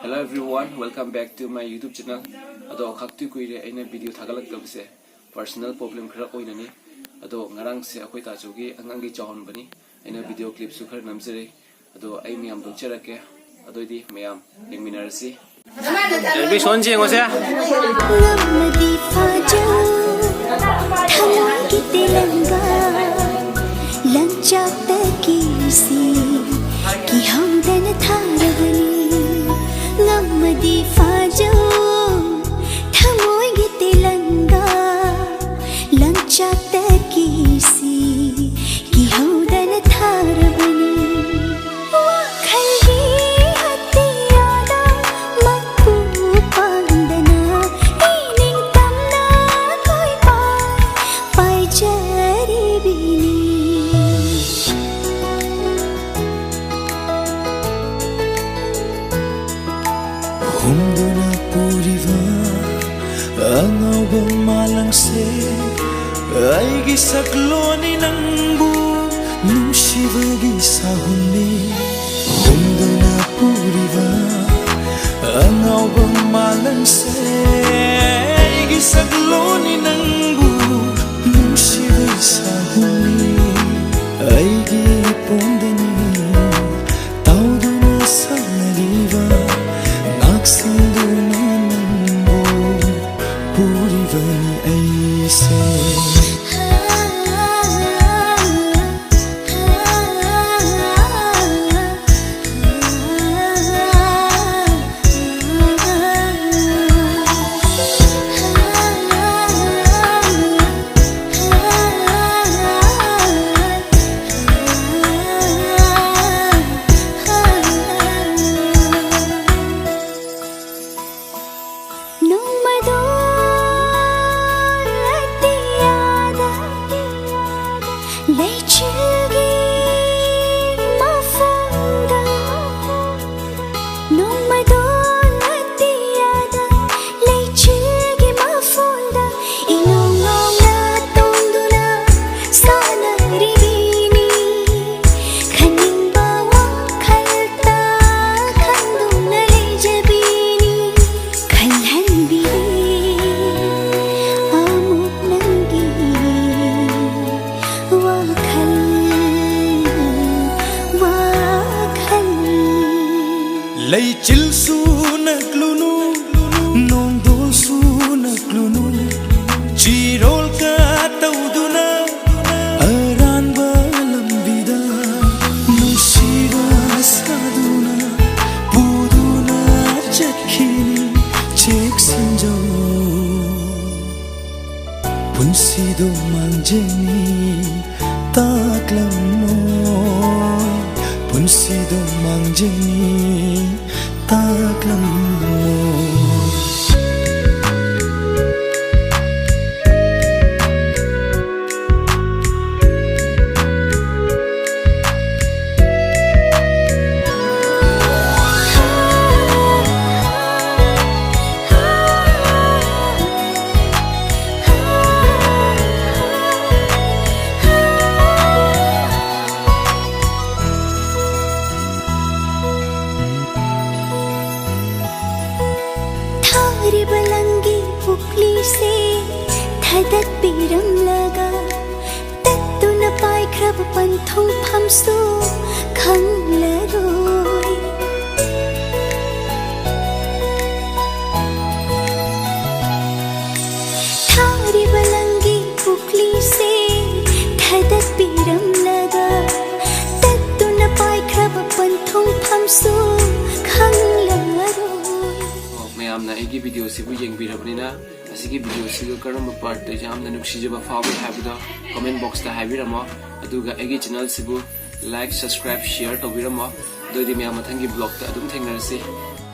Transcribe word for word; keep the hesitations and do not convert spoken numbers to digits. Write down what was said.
Hello everyone, welcome back to my YouTube channel. ꯑꯗꯣ ꯈꯛꯇꯤ ꯀꯨꯏꯔꯦ ꯑꯩꯅ ꯚꯤꯗꯤꯑꯣ ꯊꯥꯒꯠꯂꯛꯇꯕꯁꯦ, personal problem ꯈꯔ ꯑꯣꯏꯅꯅꯤ꯫ ꯑꯗꯣ ꯉꯔꯥꯡꯁꯦ ꯑꯩꯈꯣꯏ ꯇꯥꯆꯧꯒꯤ ꯑꯉꯥꯡꯒꯤ ꯆꯥꯎꯍꯟꯕꯅꯤ꯫ ꯑꯩꯅ ꯚꯤꯗꯤꯑꯣ ꯀ꯭ꯂꯤꯞꯁꯨ ꯈꯔ ꯅꯝꯖꯔꯦ꯫ ꯑꯗꯣ ꯑꯩ ꯃꯌꯥꯝꯗ ꯎꯠꯆꯔꯛꯀꯦ꯫ ꯑꯗꯨꯑꯣꯏꯗꯤ ꯃꯌꯥꯝ ꯌꯦꯡꯃꯤꯟꯅꯔꯁꯤ꯫ ꯇꯦꯂꯤꯚꯤꯁꯟ ꯌꯦꯡꯉꯨꯁꯦ꯫ ꯉꯝꯃꯗꯤ ꯐꯥꯖꯧ ꯊꯃꯣꯏꯒꯤ ꯇꯦꯂꯪꯒꯥ, ꯂꯪꯆꯥꯛꯇ ꯀꯤꯁꯤ ꯀꯤꯍꯧꯗꯅ ꯊꯥꯔꯕꯅꯤ꯫ ꯉꯝꯃꯗꯤ ꯐꯥꯖꯧ ꯊꯃꯣꯏꯒꯤ ꯇꯦꯂꯪꯒꯥ, ꯂꯪꯆꯥꯛꯇ ꯀꯤꯁꯤ ꯀꯤꯍꯧꯗꯅ ꯊꯥꯔꯕꯅꯤ꯫ ꯋꯥꯈꯜꯒꯤ ꯑꯇꯤꯌꯥꯗ ꯃꯄꯨ ꯄꯥꯡꯗꯅ ꯏꯅꯤꯡꯇꯝꯅ ꯀꯣꯏꯄꯥꯏ ꯄꯥꯏꯖꯔꯤꯕꯤꯅꯤ꯫ ꯍꯨꯝꯗꯨꯅ ꯄꯨꯔꯤꯕ ꯑꯉꯧꯕ ꯃꯥꯂꯪꯁꯦ, ꯑꯩꯒꯤ ꯁꯛꯂꯣꯟꯅꯤ ꯅꯪꯕꯨ ꯅꯨꯡꯁꯤꯕꯒꯤ ꯁꯥꯍꯨꯝꯅꯤ꯫ ꯍꯨꯝꯗꯨꯅ ꯄꯨꯔꯤꯕ ꯑꯉꯧꯕ ꯃꯥꯂꯪꯁꯦ, ꯑꯩꯒꯤ ꯁꯛꯂꯣꯟꯅꯤ ꯅꯪꯕꯨ ꯅꯨꯡꯁꯤꯕꯒꯤ ꯁꯥꯍꯨꯝꯅꯤ꯫ ꯑꯩꯒꯤ ꯄꯣꯟꯗꯅꯤ ꯇꯥꯎꯗꯨꯅ ꯁꯥꯟꯅꯔꯤꯕ, ꯉꯥꯛꯁꯦꯟꯗꯨꯅ ꯅꯪꯕꯨ ꯄꯨꯔꯤꯕꯅꯤ ꯑꯩꯁꯦ꯫ ꯁꯨꯅꯛꯂꯨꯅꯨ, ꯅꯣꯡꯗꯣꯜ ꯁꯨꯅꯛꯂꯨꯅꯨ, ꯆꯤꯔꯣꯜ ꯀꯠꯇꯧꯗꯨꯅ ꯑꯔꯥꯟꯕ ꯂꯝꯕꯤꯗ ꯅꯨꯡꯁꯤꯕ ꯁꯥꯗꯨꯅ ꯄꯨꯗꯨꯅ ꯆꯠꯈꯤꯅꯤ꯫ ꯆꯦꯛꯁꯤꯟꯖꯧ, ꯄꯨꯟꯁꯤꯗꯣ ꯃꯥꯡꯖꯅꯤ ꯇꯥꯛꯂꯝꯃꯣ, ꯄꯨꯟꯁꯤꯗꯣ ꯃꯥꯡꯖꯅꯤ ꯇꯥꯛꯂꯝꯃꯣ꯫ ꯊꯥꯔꯤꯕ ꯂꯪꯒꯤ ꯄꯨꯛꯂꯤꯁꯦ ꯊꯥꯗꯠꯄꯤꯔꯝꯂꯒ ꯇꯠꯇꯨꯅ ꯄꯥꯏꯈ꯭ꯔꯕ ꯄꯟꯊꯨꯡꯐꯝꯁꯨ ꯈꯪꯂꯔꯣꯏ꯫ ꯊꯥꯔꯤꯕ ꯂꯪꯒꯤ ꯄꯨꯛꯂꯤꯁꯦ ꯊꯥꯗꯠꯄꯤꯔꯝꯂꯒ ꯇꯠꯇꯨꯅ ꯄꯥꯏꯈ꯭ꯔꯕ ꯄꯟꯊꯨꯡꯐꯝꯁꯨ ꯈꯪꯂꯔꯣꯏ꯫ ꯑꯣ, ꯃꯌꯥꯝꯅ ꯑꯩꯒꯤ ꯚꯤꯗꯤꯑꯣꯁꯤꯕꯨ ꯌꯦꯡꯕꯤꯔꯕꯅꯤꯅ, ꯑꯁꯤꯒꯤ ꯚꯤꯗꯤꯑꯣꯁꯤꯒ ꯀꯔꯝꯕ ꯄꯥꯔꯠꯇ ꯌꯥꯝꯅ ꯅꯨꯡꯁꯤꯖꯕ ꯐꯥꯎꯏ ꯍꯥꯏꯕꯗꯣ ꯀꯃꯦꯟ ꯕꯣꯛꯁꯇ ꯍꯥꯏꯕꯤꯔꯝꯃꯣ꯫ ꯑꯗꯨꯒ ꯑꯩꯒꯤ ꯆꯦꯅꯦꯜꯁꯤꯕꯨ ꯂꯥꯏꯛ, ꯁꯕꯁꯀ꯭ꯔꯥꯏꯕ, ꯁꯤꯌꯔ ꯇꯧꯕꯤꯔꯝꯃꯣ꯫ ꯑꯗꯨꯑꯣꯏꯗꯤ ꯃꯌꯥꯝ ꯃꯊꯪꯒꯤ ꯕ꯭ꯂꯣꯛꯇ ꯑꯗꯨꯝ ꯊꯦꯡꯅꯔꯁꯤ꯫